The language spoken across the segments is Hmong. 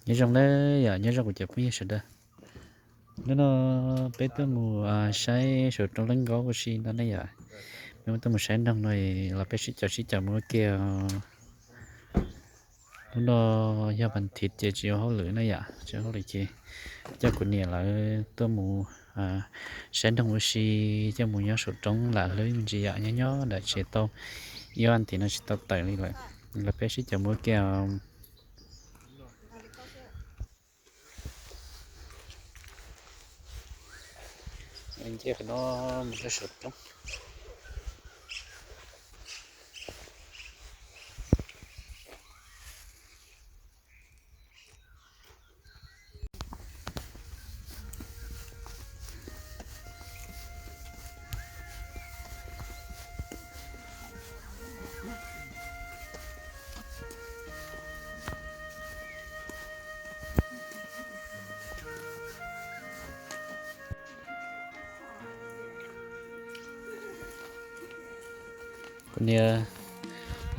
Nyob zoo na yom, nyob zoo kuv cov phooj ywg sawv daws. Hnub no peb tuaj mus saib saum roob Leeb Nkaub ua si no ne yom. Peb tuaj mus saib noog no, los peb sib caum sib caum mus ua ke. Hnub no yog vas thiv ces tsis ua hauj lwm na yom, tsis ua hauj lwm ces coj kuv niam lawv tuaj mus saib noog ua si, coj mus nyob saum roob lam hlwb me ntsis yom, nyob nyob nram tsev tau ib vas thiv no tsis tau tawm li lawm. Los peb sib caum mus ua ke. Nce qhov no mus rau saum roob. Kuv niam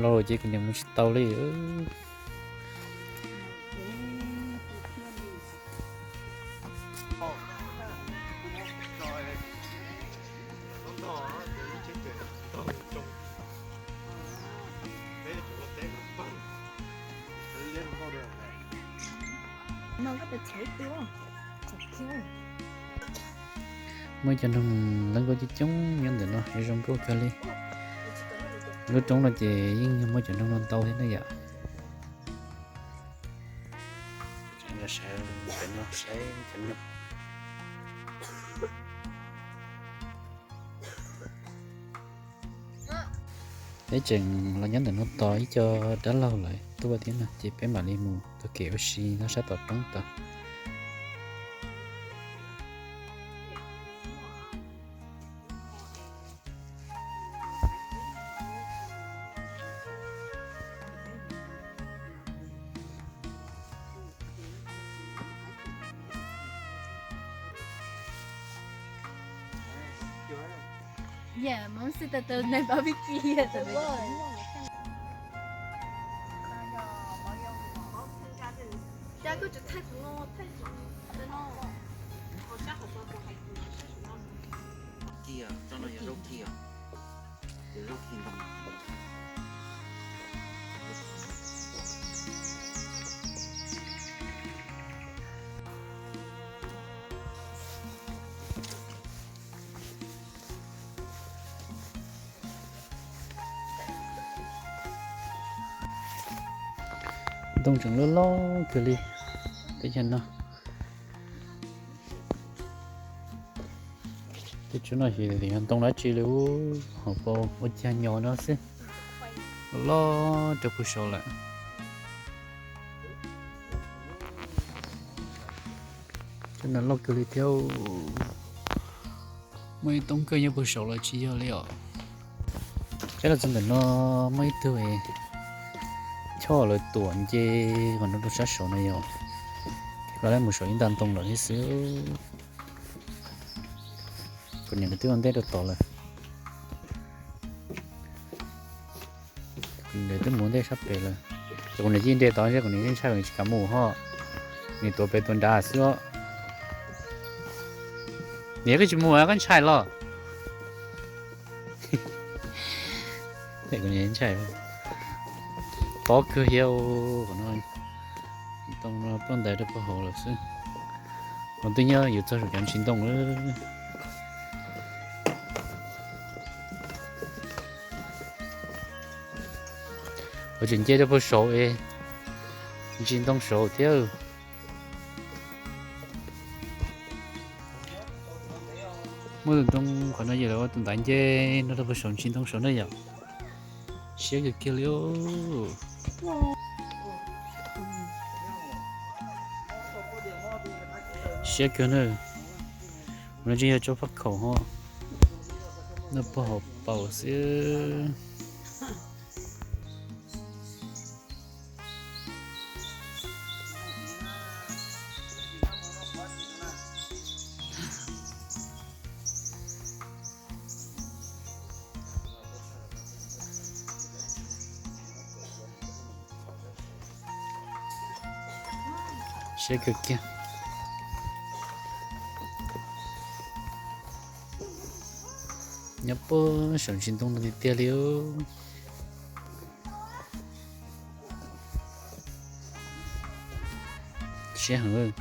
los ces kuv niam mus tsis tau li. Muaj cov noog Leeb Nkaub coob coob nyob ntawm no, zoo nkauj kawg li. Lub roob no ces yeej muaj cov noog no ntau thiab na yom. Sawv ntawm no saib cov noog. Peb tseem los nyob ntawm no tos ib co dab laug lawv tuaj thiab no ces peb mam li mus taug kev ua si nyob sab tom roob tod. Ntoo tseem loj loj kawg li. Teb chaws no, teb chaws no xyov yog ntoo dab tsi li, hauv paus ua cag nyo no xwb. Loj rau puag saud lawm. Teb chaws no loj kawg li thiab. Muaj ib toob kawg nyob puag saud lawm tsis yog li os. Saib los txog ntawm no muaj ib tug choj lawv tuam nce qhov no rau sab saud no yog, los lawv mus saum ib nta ntoo lawm thiab xwb. Kuv niam lawv twb ua ntej rau tod lawm. Kuv niam twb mus ua ntej sab pem lawm. Ces kuv niam cia li nres tod, kuv niam yeej ntshai, kuv niam tsis kam mus ho. Nws tuav pem tuav nrad xwb os. Niam koj tsis mus, koj ntshai los? Kuv niam ntshai, tob kawg thiab. Qhov no ntoo no ploj ntais rau puag hauv lawm xwb. Qhov twb nyob yuav txog saum cov ntsis ntoo lawm. Ua tseem nce rau puag saud es ntsis ntoo saud thiab. Muaj tus ntoo qhov no yog lawv ua tus ntaiv nce no rau puag saud ntsis ntoo saud na yom. Siab kawg kiag li. Siab kawg na. Ua no tseem yog tso faj khaum ho, noj puag hauv paus xwb. Siab kawg kiag. Nyob puag saum ntsis ntoo no tiag tiag li. Siab heev.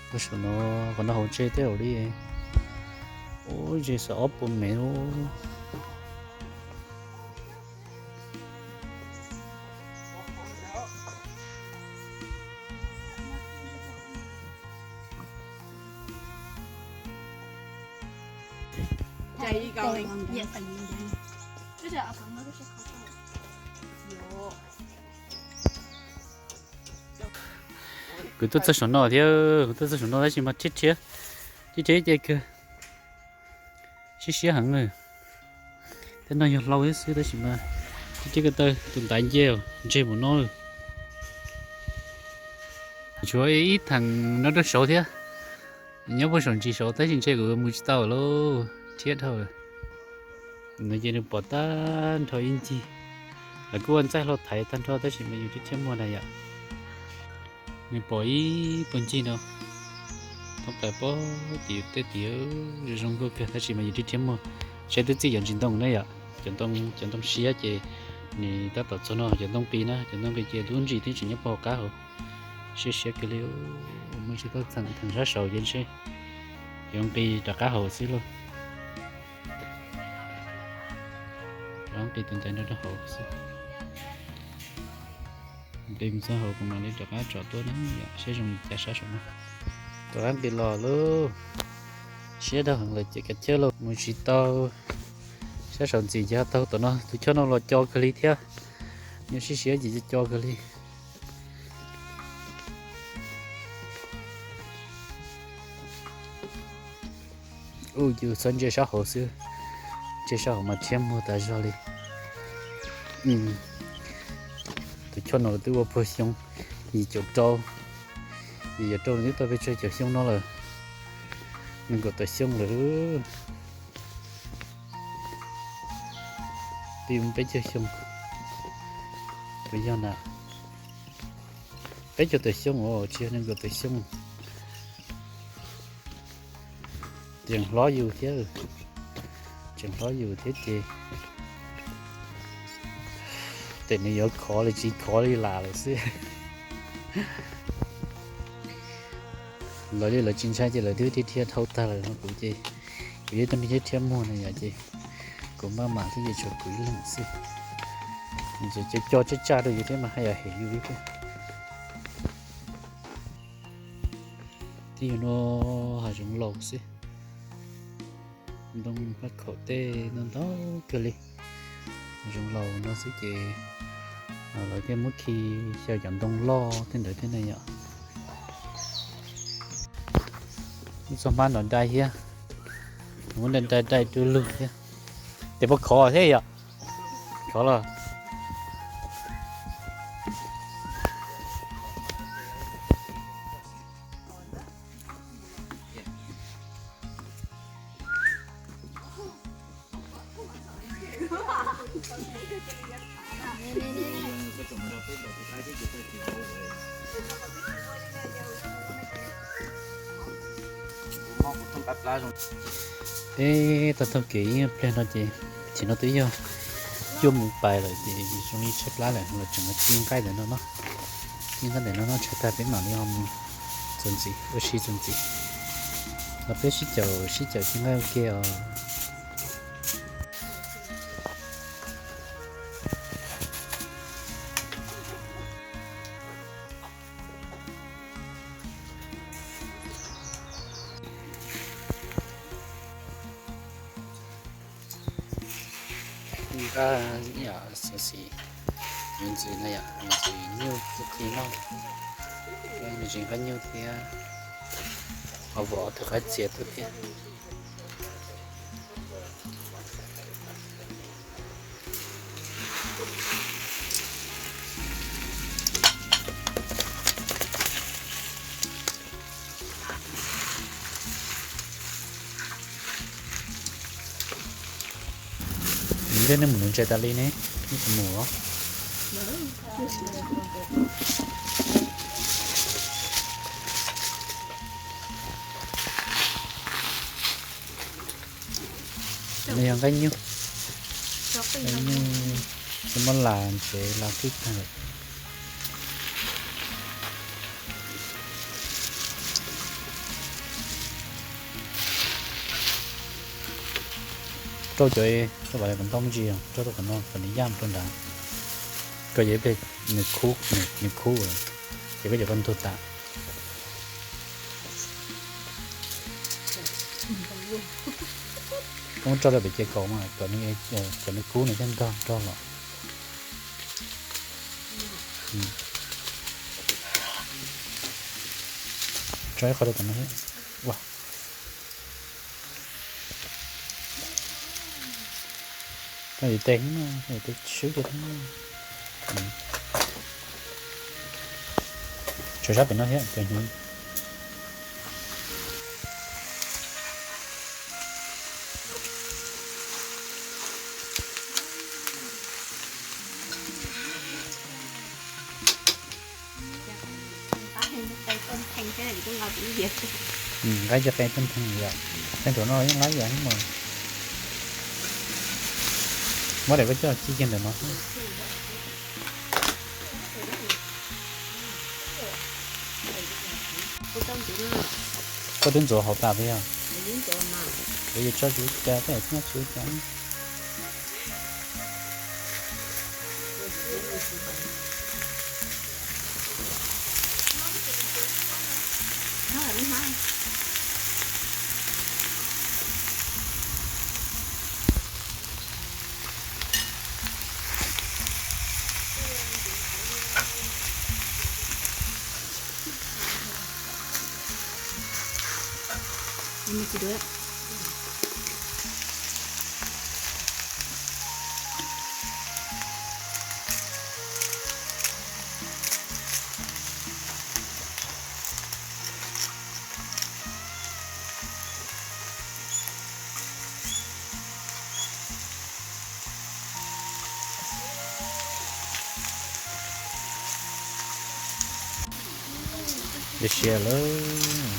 Puag saum no, qhov no hauv tsev tej zaum li, ub, ze xav ob puas mev. Kuv tuaj txog saum no thiab, kuv tuaj txog saum no tab sis mas rhiab rhiab, rhiab rhiab ces kawg siab siab heev. Tej no yog hlau thiab xwb tab sis mas rhiab rhiab ko taw tus ntaiv nce, ntseg mus no. Tshuav ib theem no rau saud thiab, nyob puag saum ntsis saud tab sis ntshe kuv mus tsis tau lauj, rhiab dhau. No ces nws pom tag nrho ib ncig, lawv kuj ua ntxaij hlau thaiv tag nrho tab sis mas yus rhiab rhiab muag na yom. Nws pom ib puag ncig no, thoob plaws pog tim tej tim zoo zoo nkauj kawg tab sis mas yus rhiab rhiab muag. Saib twb txij cov ntsis ntoo na yom, cov ntoo, cov ntoo siab ces nws tab tom txog no, cov ntoo qis na, cov ntoo qis ces lub ntsis twb tseem nyob puag hauv qab hauv. Siab siab kawg li, mus tsis tau txheem theem sab saud ces ntshe yuav nqis rov qab hauv xwb lauj. Yuav nqis tus ntaiv no rau hauv xwb. Nqis mus txog hauv kuv mam li rov qab tsom tuaj na yom, saib zoo li cas sab saud no. Rov qab nqis los lauj. Siab dhau heev lawm ces kav chawj lauj, mus tsis tau. Sab saud ntxiv ces ho taug tom no, tus choj no los co kawg li thiab. Nws siab siab ces co co kawg li. Ub, yus txhob ntsia sab hauv xwb, ntsia sab hauv mas rhiab muag tas zog li. Tus choj no twb ua puag xyoo yim caum rau, yim caum rau nws twb tau pes tsawg caum xyoo no lawm, nees nkaum tawm xyoo lawm. Twb yuav peb caug xyoo, puas yog na? Peb caug tawm xyoo os, tsis yog nees nkaum tawm xyoo. Tseem hlob yus thiab, tseem hlob yus thiab ces tes nws yuav khov los tsis khov li lam lawm xwb. Lawv li lawv tsis ntshai ces lawv twb rhiab rhiab dhau tag lawm no, kuv ces kuv yog ib tug neeg rhiab rhiab muag na yom, ces kuv maj mam xwb ces tshuav kuv ib leeg xwb. Nws tseem co co tsaj tsaj rau yus thiab mas haj yam hem yus li thiab. Twb yog no hav zoov laus xwb, ntoo fab khaum tej ntau ntau kawg li. Hav zoov laus no xwb ces lawv thiaj muab khi xyaw cov ntoo loj tej ntawd thiab ne yom. Muab txoj hmab no dai thiab, muab dai dai dai du lug thiab. Tes puas khov thiab yom? Khov los. Peb tau taug kev ib pliag no ces, ces no twb yog cuaj moos pais lawm ces zoo li tshaib plab lawm, los tseem ci nqaij ntawm no no, ci nqaij ntawm no no tshaib tag peb mam li ho mus txuas ntxiv, ua si txuas ntxiv. Los peb sib caum sib caum ci nqaij ua ke os. Nqa yam xim xim, yus ntxwv na yom, yus ntxwv nyuj tuaj khi noj, yus ntxwv qab nyuj thiab, ho vom ob tug qab txias tuaj thiab. Neb, nej mus nuv ntses tas li ne, nej tsis mus los? Nws yog nqaij nyuj, nqaij nyuj, tsis muab las ntsev las tib tag. Rau cov, koj vam kom ntau me ntsis, rau rau qhov no kom nws yaj rau nrad. Koj yuav ib pliag nws khub, nws khub, ces koj yuav koj ntug tas. Koj muab tso rau pem ces kaum mas, kom nws kub nws thiaj ntog nrog los. Tso ib qho rau tom no thiab. Ua, koj yuav tes, koj yuav tes swb kiag thiab. Tso sab pem no thiab cov hnyuv. Nqaij cov qe toj ntheeg yom, qe nraum no yeej lab yam thiab mas. Muab daim koj coj ci kiag ntawm no xwb. Koj twb ntxuav hauv tas tiag. Kuv yuav tso tsis ua cas, koj tsis ua cas. Ntxim siav lawm.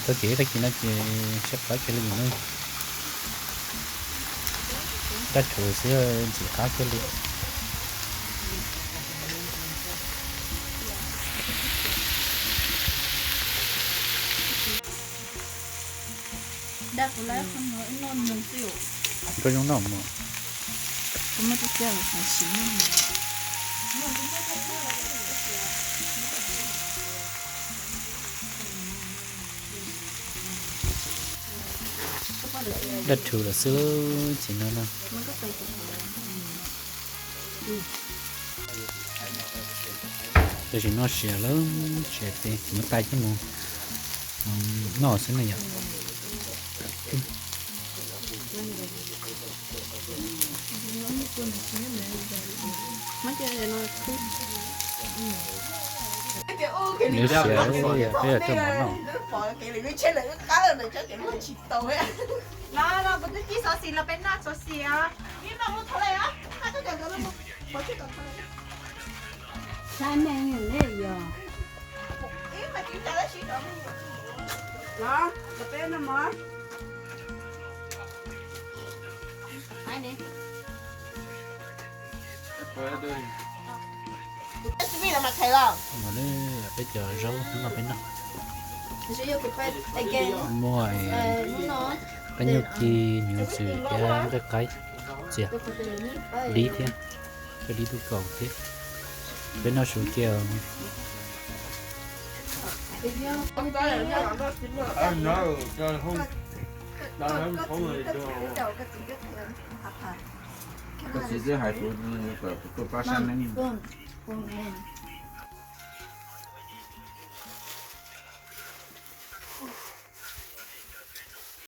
Tau ces tag kis no ces siab qab kiag li no. Daj rhuv xwb ntxim qab kiag li. Koj zoo noj mog. Daj rhuv lawm xwb tsis no no. Tam sim no siav lawm, siav ces muab tais coj mus noj xwb na yom. Nws siav, peb yog coj mov noj. Peb cov zaub hnub no peb noj. Muaj qab nyuj ci, hnyuv txwm thiab nqaij qaib txias, dib thiab, coj dib tub kaus thiab. Peb noj su kiag. Koj txiv twb hais kuv kom kuv tuaj pab sab neeb.